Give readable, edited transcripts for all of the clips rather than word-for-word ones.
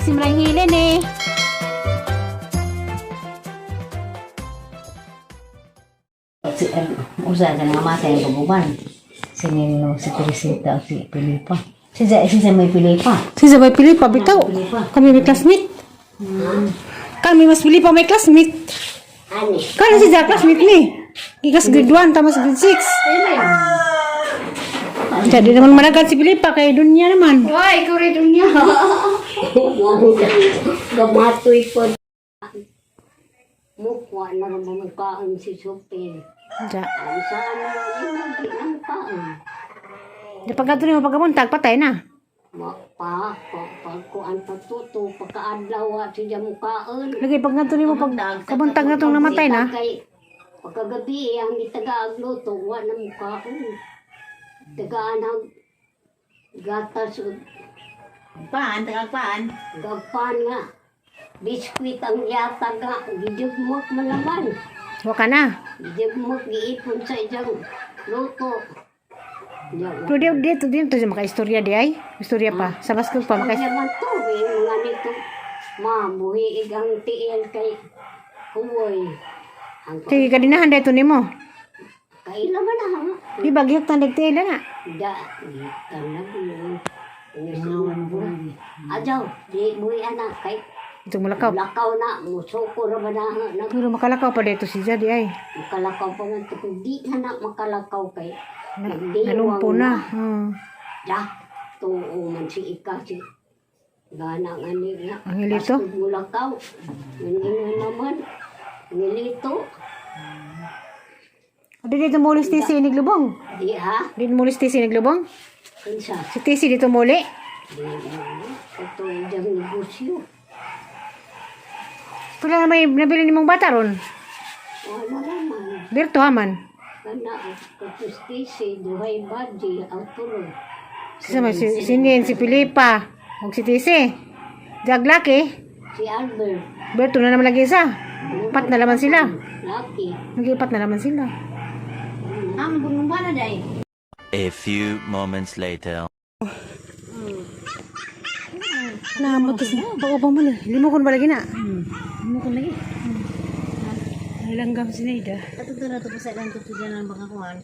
Si Mray Helen eh. Si, usa ka nga mata yung paguban. Si Nino, si Teresita, si Pilipa. Si may Pilipa. Si Zabay Pilipa, bitaw. Kami may classmate. Kami mas Pilipa may classmate. Ani. Kano si Jack classmate ni? Gikas grade 1, tamas grade 6. Jadi naman managan si Pilipa kay dunya naman. Why, ikaw rin niya. Gamatoy po. Mukha na rin bumukhaan si Sopel. Ja. Ang saan na yun, hindi na mukhaan. Di pagkato ni mo pagkabuntag patay na. Pa, pa, pagkuan pagtuto, pagkaadlaw at siya mukhaan. Lagi pagkato ni mo pag kabuntag na tong namatay na. Kay, pagkagabi, ang gitaga agluto, wa na mukhaan. Tagaan ang gatas, Paan, tagagpaan. gagpan nga. Biskwit ang yata nga, gijugmok mo naman. Wa ka na. Gijugmok, giipon sa isang luto. Ya, Pero di di to di to siya makaistorya di ay. Istorya pa. Sa baskog pa maka Kaya man to, eh, mga nito, ma, buhiig ang tiil kay huwoy. Ang Sige kadinahan dito nimo. kaila man na, ha? Di ba gihok tan nagtiila na. Da, tanag mo. Ajaw, di buhi anak kay Itong mulakaw. lakaw na, musuko ra ba na, na Pero makalakaw pa dito si Jadi ay. makalakaw pa man to. Kung di na na makalakaw kay nagdiwang Nalumpo na. Da, tuo man si ika si gana nga ni nga. Ang hilito? Bastog mulakaw. Yun naman. Ngilito. Di dito muli si Tisi iniglubong. Di ha? Di muli si Tisi iniglubong. Kinsa? Si Tisi dito muli. Di mo. Ito yung negosyo. Pila na may nabili nimong bata ron. Wala naman. Berto haman. Kana, katustisi, duhay badi, ang tuloy. Si sama si Sinin, si Pilipa, ug si Tisi. Jaglaki. Si Albert, Berto na naman lagi isa. Pat na naman sila. Lucky. Nagipat na naman sila. Ah, magbunong na day. A few moments later. Naamot to siya. Pag-upa mo ni. Limokon ba lagi na? Mo ko lagi. Langgam si Naida. Ato to na to pa sa ilang to dyan ang baka kuhan.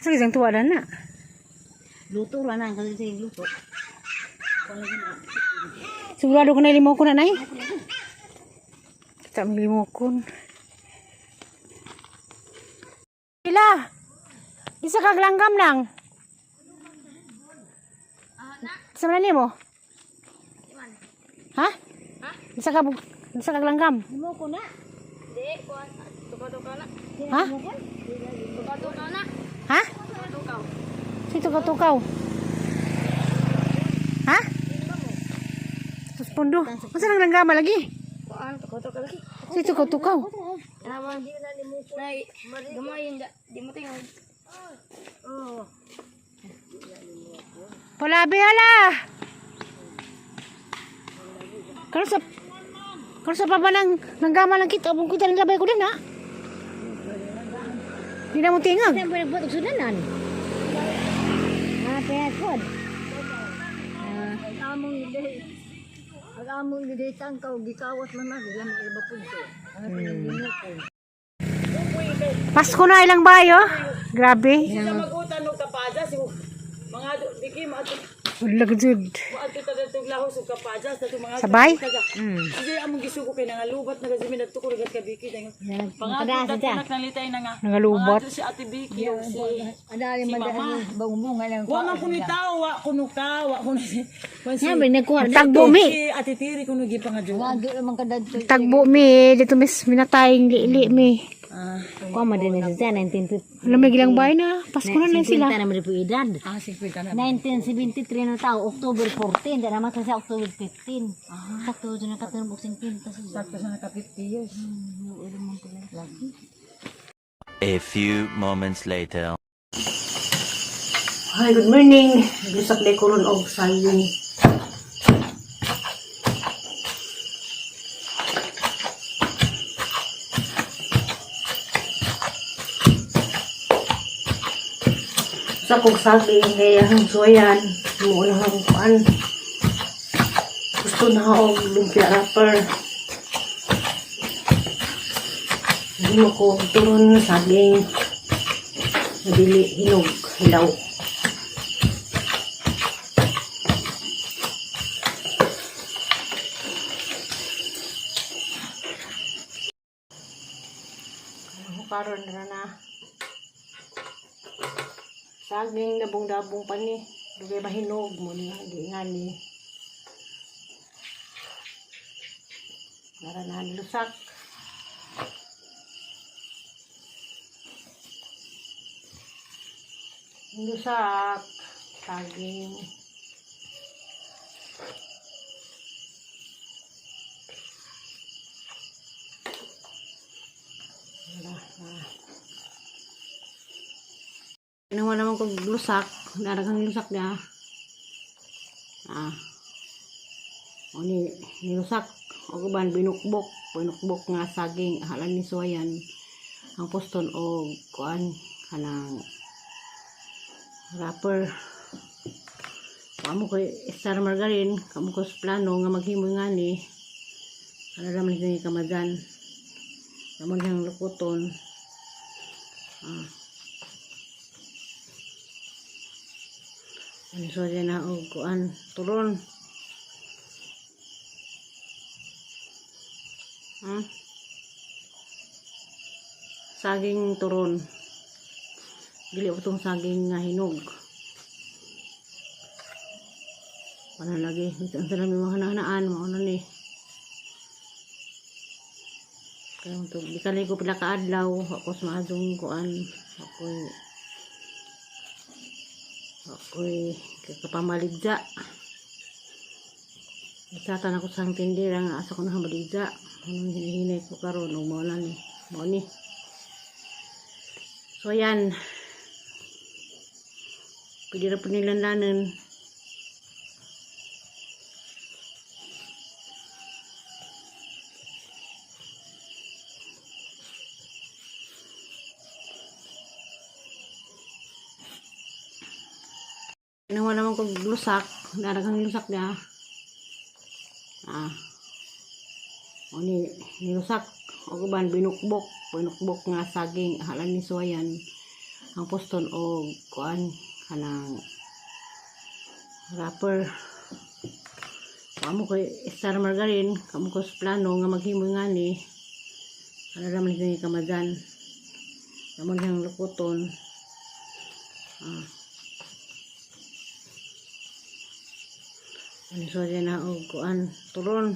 Sa isang tuwa na na. Luto ra na kasi sa luto. Sigurado ko na limokon na nay. Kita may limokon. Sila. Isa kag langgam lang. Sa man nimo? Ha? Isa kag langgam. Mo ko na. Ha? Ha? Si tukaw-tukaw. Ha? Suspundo. Unsa nang langgama lagi? Si tukaw-tukaw. Palabi hala. Karon sa karon sa pa nang langgama lang kita, abong kita lang labay ko din ha. Di na mo tingag. Saan ba nagbuot og sudanan? Ah, payat pod. Ang among gidi tangkaw gikawas man na di mo iba punto. Pasko na ilang bayo. Grabe. Magutan og kapajas yung mga biki maadto Wala jud. maadto ta datong lahos og kapajas datong mga Sabay? Sige among gisugo kay nangalubat na kasi minadto ko ragat ka biki dayon. Pangadto ta nang litay na nga. Nangalubat. Pangadto si Ate Biki o si si Mama. Wa man kuno tao, wa kuno ka, wa kuno si Nga ba nagkuha Tagbo mi. Si Ate Tiri kuno gipangadyo. Tagbo mi dito mis minatayng liili mi. Kuha man din na siya 1950. Alam mo gilang bahay na. Pasko na na sila. 50 na man po edad. Ah, 50 na. 1973 na tao, October 14, di naman kasi October 15. Sakto dyan nakaturbo 50 siya. Sakto sa naka 50 years. A few moments later. Hi, good morning. Gusak day ko ron og sayong. Sa kog saging kay ang suwayan, mo na akong kuan. Gusto na og lumpia wrapper. Hindi mo ko turon nga saging. Dili hinog, hilaw. Karon na na. Saging dabong-dabong pa ni. Dugay mahinog mo ni di nga ni. Nara na lusak. Lusak. Saging. Wala na. Nawa naman kog lusak. Naragang lusak na. Ah. O ni nilusak. O uban binukbok. Binukbok nga saging. Halan ni suwayan. Ang poston o kuan kanang wrapper. Kamo ko star margarine, kamo ko sa plano nga maghimo nga ni. Ano naman ni kamadan. Naman siyang lukuton. Ah. Ano so na og kuan turon. Saging turon. Dili utong saging nga hinog. Wala lagi. Ang sarap yung mga hanahanaan. Mauna ni. Kaya ito, di ko pila kaadlaw. Ako sa maadong kuan. Ako'y kakapamaligda. Isatan ako sa tindera nga asa ko na maligda. Anong hinihinay ko karon og mao na ni. Mao ni. So ayan. Pwede ra po nilanlanan. Nawa naman kog lusak. Naragang lusak na. Ah. O ni nilusak. O uban binukbok. Binukbok nga saging. Halan ni suwayan. Ang poston o kuan kanang wrapper. Kamo ko star margarine, kamo ko sa plano nga maghimo nga ni. Ano naman ni kamadan. Naman siyang lukuton. Ah. Ano so na og kuan turon.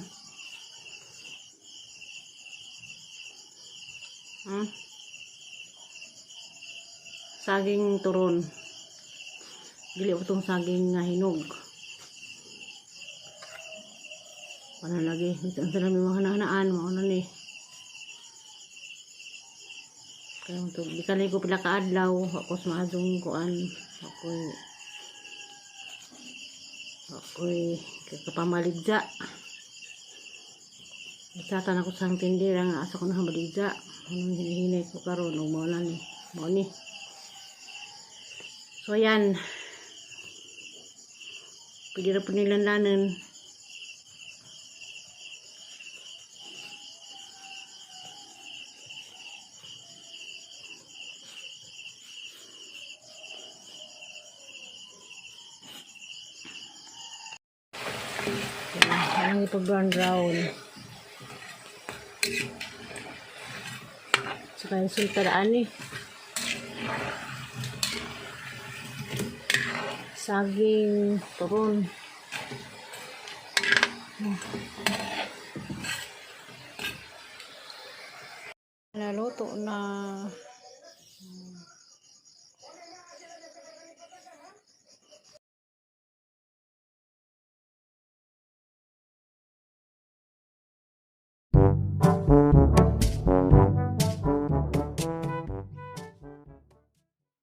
Saging turon. Dili utong saging nga hinog. Wala lagi. Ang sarap yung mga hanahanaan. Mauna ni. Kaya ito, di ko pila kaadlaw. Ako sa maadong kuan. Ako'y kakapamaligda. Isatan ako sa tindera nga asa ko na maligda. Anong hinihinay ko karon og mao na ni. Mao ni. So ayan. Pwede ra po nilanlanan. Ang ito brown brown. Saka yung sultaraan eh. Saging, turon. Naluto na.